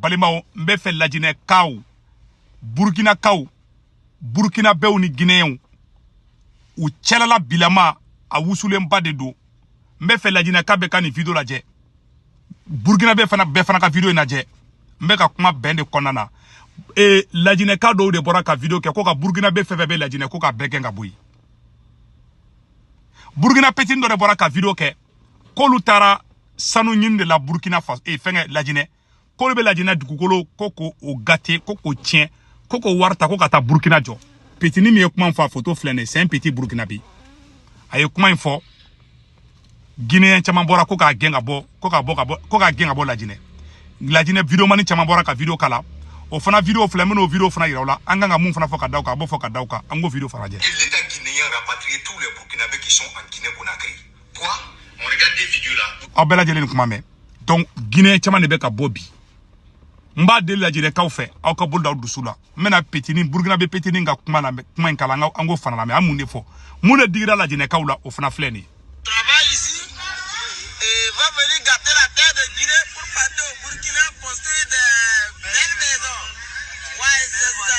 Balimaw, n bɛ fɛ Lajinɛkaw, Burkinakaw, Burkinabɛw ni Guinéenw u cɛlala bilama, a wusulenba de don. N bɛ fɛ Lajinɛka bɛɛ ka nin vidéo lajɛ, Burkinabɛ fana, bɛɛ fana ka vidéo in lajɛ. N bɛ ka kuma bɛn de kɔnɔna na. Lajinɛka dɔw de bɔra ka vidéo kɛ ko ka Burkinabɛ fɛn fɛn bɛ Lajinɛ, ko ka bɛɛ gɛn ka bɔ yen. Burkina petit dɔ de bɔra ka vidéo kɛ k'olu taara sanu ɲini de la Burkina Faso, fɛngɛ, Lajinɛ, k'olu bɛ Lajinɛ dugukolo ko k'o gâter, ko k'o tiɲɛ, ko k'o wari ta ko ka taa Burkina jɔ. Petini min ye kuma in fɔ, a photo filɛ nin ye, c'est un petit Burkinabé. A ye kuma in fɔ, Guinéen caman bɔra ko k'a gɛn ka bɔ, ko ka bɔ ka bɔ, ko k'a gɛn ka bɔ Lajinɛ. Lajinɛ vidéoman caman bɔra ka vidéo kala. O fana vidéo filɛ, n bɛn'o vidéo fana yira u la. An kan ka mun fana fɔ ka da o kan, a b'o fɔ ka da o kan. An k'o vidéo fana lajɛ. L'État guinéen rapatrie tous les Burkinabés qui sont en Guinée-Conakry. Quoi? On regarde des vidéos là. Aw bɛɛ lajɛlen ni kuma mɛn. Donc Guinéen caman de bɛ ka bɔ bi. N b'a deli Lajinɛkaw fɛ, aw ka bolo d'aw dusu la. N bɛna petini, Burkinabé petini ka kuma lamɛn, kuma in kalan, an k'o fana lamɛn. An mun de fɔ, mun de digira Lajinɛkaw la, o fana filɛ nin ye. Travaille ici et va venir gâter la terre de Guinée pour partir au Burkina construire des belles maisons. Ouais, c'est ça.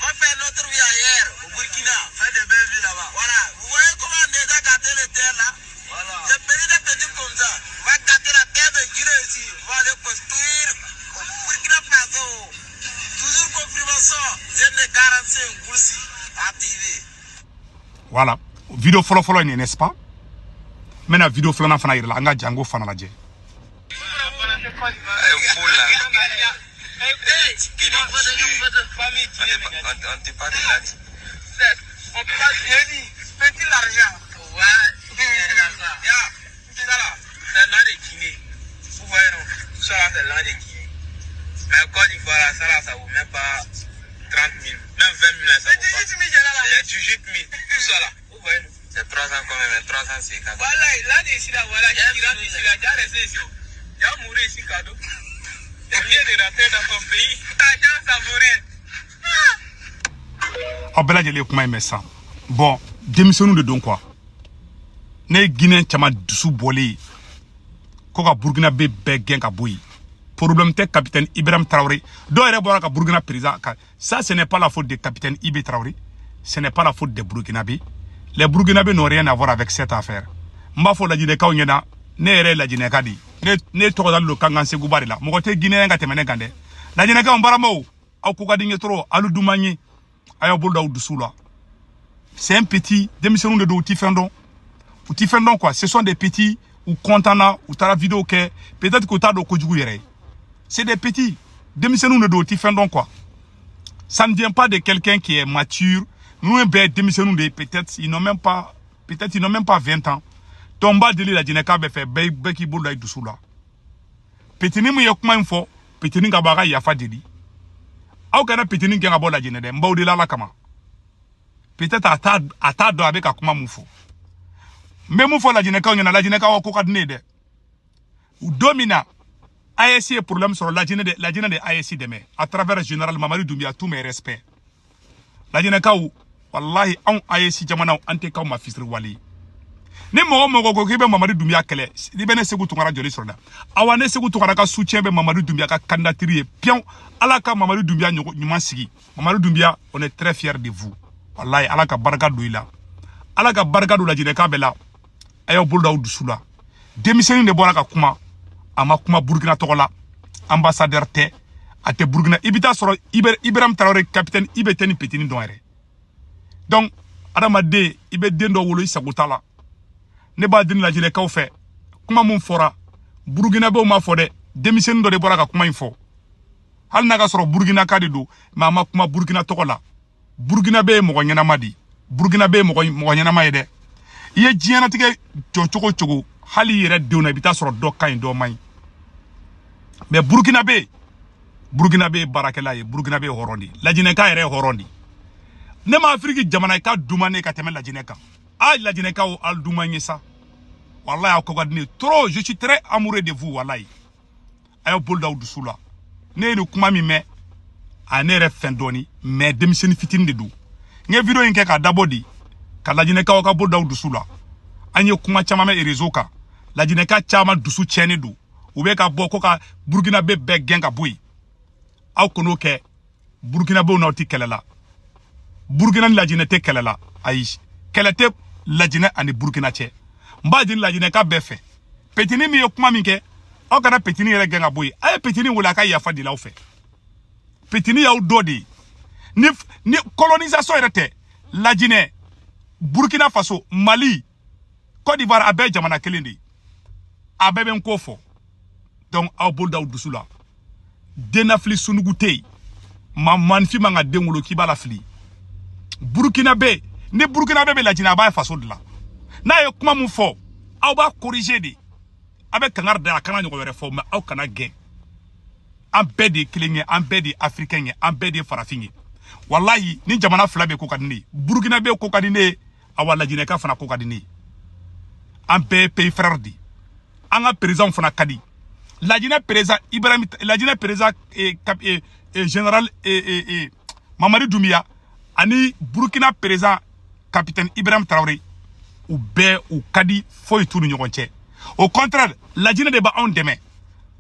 On va faire notre vie ailleurs, au Burkina. Faire des belles vies là-bas. Voilà. Vous voyez comment on a déjà gâté les terres là? Voilà. C'est petit à petit comme ça. On va gâter la terre de Guinée ici. On va aller construire au Burkina Faso. Toujours confirmation. Jeune de 45 Goursi. Activé. Voilà, vidéo fɔlɔ fɔlɔ in ye, n'est-ce pas? N bɛna vidéo filanan fana yira la. An ka jango fana lajɛ. Faux là. Guinée, on te parle de là. On parle, j'ai dit, petit l'argent. Ouais, c'est l'argent. Ya, c'est ça là. C'est l'an de Guinée. Vous voyez, non? Ça là, c'est l'an de Guinée. Mais Côte d'Ivoire, là, ça là, ça vaut même pas 30 000. Même 20 000, ça vaut pas. 18 000 là. C'est 18 000. Tout ça là. Vous voyez, non? C'est 300 combien? Mais 350. Voilà, là d'ici là, voilà, qui rentre ici là, tu as resté ici. Tu as mouru ici, cadeau. C'est mieux de rentrer dans ton pays. L'argent, ça vaut rien. Aw bɛɛ lajɛlen ye kuma in mɛn sisan. Bon, denmisɛnninw de don quoi. Ne ye Guinéen caman dusu bɔlen ye ko ka Burkinabé bɛɛ gɛn ka bɔ yen. Problème tɛ capitaine Ibrahim Traoré. Dɔw yɛrɛ bɔra ka Burkina président ka. Ça, ce n'est pas la faute de capitaine IB Traoré, ce n'est pas la faute des Burkinabés. Les Burkinabés n'ont rien à voir avec cette affaire. N b'a fɔ Lajinɛkaw ɲɛna, ne yɛrɛ ye Lajinɛka de ye. Ne tɔgɔ dalen don Kankan Seguba de la. Mɔgɔ tɛ Guinéen ka tɛmɛ ne kan dɛ. Lajinɛkaw, n baramaw, aw ko ka di n ye trop. Alu duman ye, a y'aw bolo d'aw dusu la. C'est un petit, denmisɛnninw de don, u ti fɛn dɔn, u ti fɛn dɔn quoi. Ce sont des petits, u content na, u taara vidéo kɛ, peut-être k'u t'a dɔn kojugu yɛrɛ ye. C'est des petits, denmisɛnninw de don, u ti fɛn dɔn quoi. Ça ne vient pas de quelqu'un qui est mature. Ninnu bɛɛ ye denmisɛnninw de ye. Peut-être ils n'ont même pas 20 ans. Donc n b'a deli Lajinɛka bɛɛ fɛ, bɛɛ bɛɛ k'i bolo da i dusu la. Petini min ye kuma in fɔ, petini ka bɔ, a ka yafa deli. Aw kana petini gɛn ka bɔ Lajinɛ dɛ, n b'aw deli Ala kama. Peut-être a t'a dɔn a bɛ ka kuma mun fɔ. N bɛ mun fɔ Lajinɛkaw ɲɛna, Lajinɛkaw ko ka di ne ye dɛ. Don min na AES ye problème sɔrɔ Lajinɛ de, Lajinɛ de AES dɛmɛ à travers général Mamadi Doumbia. Tous mes respects, Lajinɛkaw. Wallahi, anw AES jamanaw, an tɛ k'aw ma fisiriwale ye. Ni mɔgɔ mɔgɔ ko k'i bɛ Mamadi Doumbia kɛlɛ, n'i bɛ ne Segu Tunkara joli sɔrɔ dɛ. Awa, ne Segu Tunkara ka soutien bɛ Mamadi Doumbia ka candidature ye pion. Ala ka Mamadi Doumbia ɲuman sigi. Mamadi Doumbia, on est très fiers de vous. Wallahi, Ala ka barika don i la, Ala ka barika don Lajinɛka bɛɛ la. A y'aw bolo d'aw dusu la. Denmisɛnnin de bɔra ka kuma, a ma kuma Burukina tɔgɔ la, ambassadeur tɛ, a tɛ Burukina. I bɛ taa sɔrɔ Ibrahim Traoré, capitaine IB tɛ ni petini dɔn yɛrɛ. Donc adamaden, i bɛ den dɔ wolo, i sago t'a la. Ne b'a deli Lajinɛkaw fɛ, kuma mun fɔra, Burukinabew ma fɔ dɛ, denmisɛnnin dɔ de bɔra ka kuma in fɔ. Hali n'a ka sɔrɔ Burukinaka de don, mais a ma kuma Burukina tɔgɔ la. Burukinabe ye mɔgɔ ɲɛnama de ye, Burukinabe ye mɔgɔ ɲɛnama ye dɛ. I ye diɲɛnatigɛ jɔ cogo o cogo, hali i yɛrɛ denw na, i bɛ taa sɔrɔ dɔ ka ɲi, dɔ man ɲi. Mais Burukinabe, Burukinabe ye baarakɛla ye, Burukinabe ye hɔrɔn de ye, Lajinɛka yɛrɛ ye hɔrɔn de ye. Ne ma Afiriki jamana i ka duman ne ka tɛmɛ Lajinɛ kan. A Lajinɛkaw, al duman ye sa. Wallahi, aw ko ka di ne ye trop. Je suis très amoureux de vous. Wallahi, a y'aw bolo d'aw dusu la. Ne ye nin kuma min mɛn, a ne yɛrɛ fɛn dɔɔni, mais denmisɛnnin fitinin de don. N ye vidéo in kɛ k'a dabɔ de ka Lajinɛkaw ka bolo d'aw dusu la. An ye kuma caman mɛn réseau kan, Lajinɛka caman dusu tiɲɛnen don. U U bɛ ka bɔ ko ka Burkinabé bɛɛ gɛn ka bɔ yen. Aw kan'o kɛ. Burkinabéw n'aw tɛ kɛlɛ la. Burkina ni Lajinɛ tɛ kɛlɛ la. Ayi, kɛlɛ tɛ Lajinɛ ani Burkina cɛ. N b'a ɲini Lajinɛ ka bɛɛ fɛ. Petini min ye kuma min kɛ, aw kana petini yɛrɛ gɛn ka bɔ yen. A ye petini wele, a ka yafa deli aw fɛ. Petini y'aw dɔ de ye. Ni colonisation yɛrɛ tɛ, Lajinɛ, Burkina Faso, Mali, Côte d'Ivoire, a bɛɛ ye jamana kelen de ye. A bɛɛ bɛ n ko fɔ. Donc aw bolo d'aw dusu la. Dennafili sunugu tɛ yen. Ma maanifin man ka den wolo k'i b'a lafili. Burkinabé ni Burkinabé bɛ Lajinɛ, a b'a faso dilan. N'a ye kuma mun fɔ, aw b'a corriger de. A bɛ kangari da a kana ɲɔgɔn wɛrɛ fɔ, mais aw kana gɛn. An bɛɛ de ye kelen ye, an bɛɛ de ye africain ye, an bɛɛ de ye farafin ye. Walahi, ni jamana fila bɛ ko ka di ne ye. Burkinabé ko ka di ne ye, awa Lajinɛka fana ko ka di ne ye. An bɛɛ ye pays frère de ye. An ka président fana ka di. Lajinɛ président Ibrahim, Lajinɛ président général Mamadi Doumbouya ani Burkina président capitaine Ibrahim Traoré, u bɛɛ u ka di, foyi t'u ni ɲɔgɔn cɛ. Au contraire, Lajinɛ de b'anw dɛmɛ.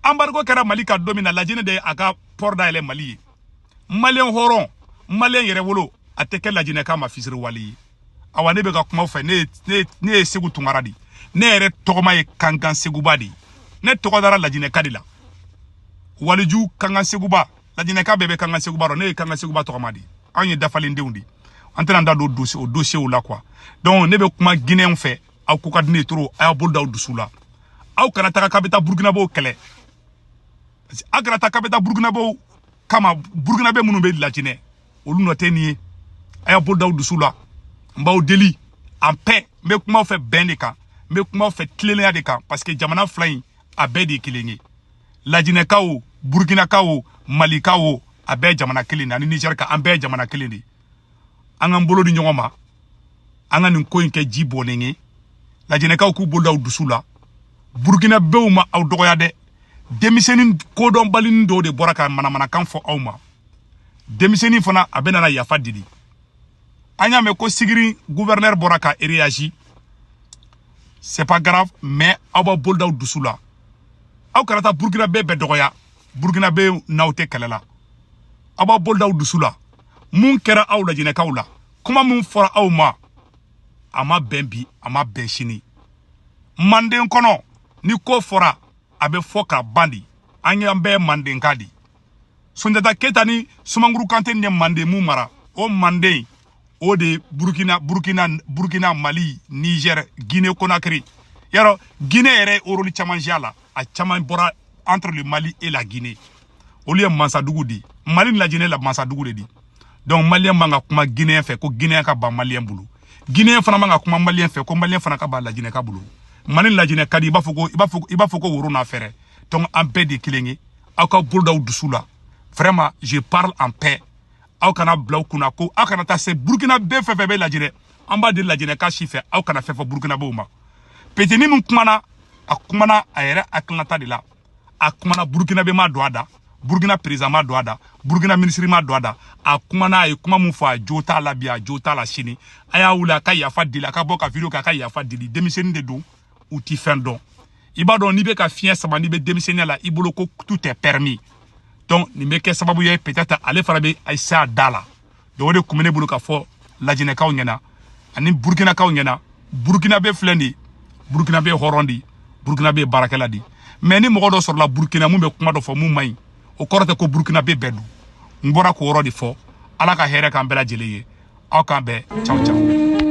Embargo kɛra Mali ka don min na, Lajinɛ de ye a ka port dayɛlɛ Mali ye. Maliyɛn hɔrɔn, maliyɛn yɛrɛ wolo, a tɛ kɛ Lajinɛ ma fisiriwale ye. Awa, ne bɛ ka kuma fɛ, ne ye Segu Tunkara de. Ne yɛrɛ tɔgɔma ye Kankan Seguba de ye. Ne tɔgɔ dara Lajinɛka de la. Waliju Kankan Seguba, Lajinɛka bɛɛ bɛ Kankan Seguba dɔn. Ne ye Kankan Seguba tɔgɔma de ye. Anw ye dafalendenw de ye. An tɛna da don dossier o dossier la quoi. Donc ne bɛ kuma Guinéen fɛ, aw ko ka di ne ye trop. A y'aw bolo d'aw dusu la. Aw kana taga k'a bɛ taa Burkinabɔw kɛlɛ. Aw kana taa k'a bɛ taa Burkinabɔw kama. Burkinabɛ minnu bɛ Lajinɛ, olu nɔ tɛ nin ye. A y'a bolo d'aw dusu la. N b'aw deli en paix. N bɛ kuma aw fɛ bɛn de kan, n bɛ kuma aw fɛ tilennenya de kan, parce que jamana fila in, a bɛɛ de ye kelen ye. Lajinɛkaw o, Burkinakaw o, Malikaw o, a bɛɛ ye jamana kelen de. Ani Niger ka, an bɛɛ ye jamana kelen de ye. An k'an bolo di ɲɔgɔn ma, an ka nin ko in kɛ ji bɔnnen ye. Lajinɛkaw k'u bolo d'aw dusu la. Burkinabɛw ma aw dɔgɔya dɛ. Denmisɛnnin kodɔnbalinin dɔw de bɔra ka manamanakan fɔ aw ma. Denmisɛnnin fana, a bɛ nana yafa deli. An y'a mɛn ko Sigiri gouverneur bɔra ka réagi. C'est pas grave, mais aw b'aw bolo d'aw dusu la. Aw kana taa Burkinabɛ bɛɛ dɔgɔya. Burkinabɛ n'aw tɛ kɛlɛ la. Aw b'aw bolo d'aw dusu la. Mun kɛra aw Lajinɛkaw la, kuma mun fɔra aw ma, a ma bɛn bi, a ma bɛn sini. Manden kɔnɔ, ni ko fɔra, a bɛ fɔ ka ban de. An y'an bɛɛ mandenka de. Sunjata Keyita ni Sumanguru Kante ni ye manden mun mara, o manden o de Burkina, Burkina, Burkina, Mali, Niger, Guinée Conakry. Yarɔ, Guinée yɛrɛ ye rôle caman joué a la. A caman bɔra entre le Mali et la Guinée. Olu ye mansadugu de ye. Mali ni Lajinɛ la mansadugu de di. Donc maliyɛn man ka kuma Guinéen fɛ ko Guinéen ka ban maliyɛn bolo. Guinéen fana man ka kuma maliyɛn fɛ ko maliyɛn fana ka ban Lajinɛ ka bolo. Mali ni Lajinɛ ka di, i b'a fɔ ko woro n'a fɛrɛ. Donc an bɛɛ de ye kelen ye. Aw ka bolo d'aw dusu la. Vraiment, je parle en paix. Aw kana bila aw kunna ko aw kana taa se Burkina bɛɛ fɛn fɛn bɛ Lajinɛ. An b'a di Lajinɛ ka si fɛ, aw kana fɛn fɔ Burkinabɛw ma. Petini min kumana, a kumana a yɛrɛ hakilinata de la. A kumana, Burkinabɛ ma don a da, Burkina président ma don a da, Burkina ministre ma don a da. A kumana, a ye kuma mun fɔ, a jo t'a la bi, a jo t'a la sini. A y'a wuli a ka yafa deli, a ka bɔ ka vidéo kɛ, a ka yafa deli. Denmisɛnnin de don, u ti fɛn dɔn. I b'a dɔn, n'i bɛ ka fiɲɛ sama, n'i bɛ denmisɛnninya la, i bolo ko tout est permis. Donc nin bɛ kɛ sababu ye, peut-être ale fana bɛ a se a da la. Donc o de kun bɛ ne bolo ka fɔ Lajinɛkaw ɲɛna ani Burkinakaw ɲɛna. Burkina bɛ filɛ nin ye, Burkina bɛ hɔrɔn de ye, Burkina bɛ baarakɛla de ye. Mais ni mɔgɔ dɔ sɔrɔla Burkina mun bɛ kuma dɔ fɔ mun man ɲi, o kɔrɔ tɛ ko Burkina bɛ bɛɛ don. N bɔra k'o yɔrɔ de fɔ. Ala ka hɛrɛ k'an bɛɛ lajɛlen ye. Aw k'an bɛn. Ciao ciao.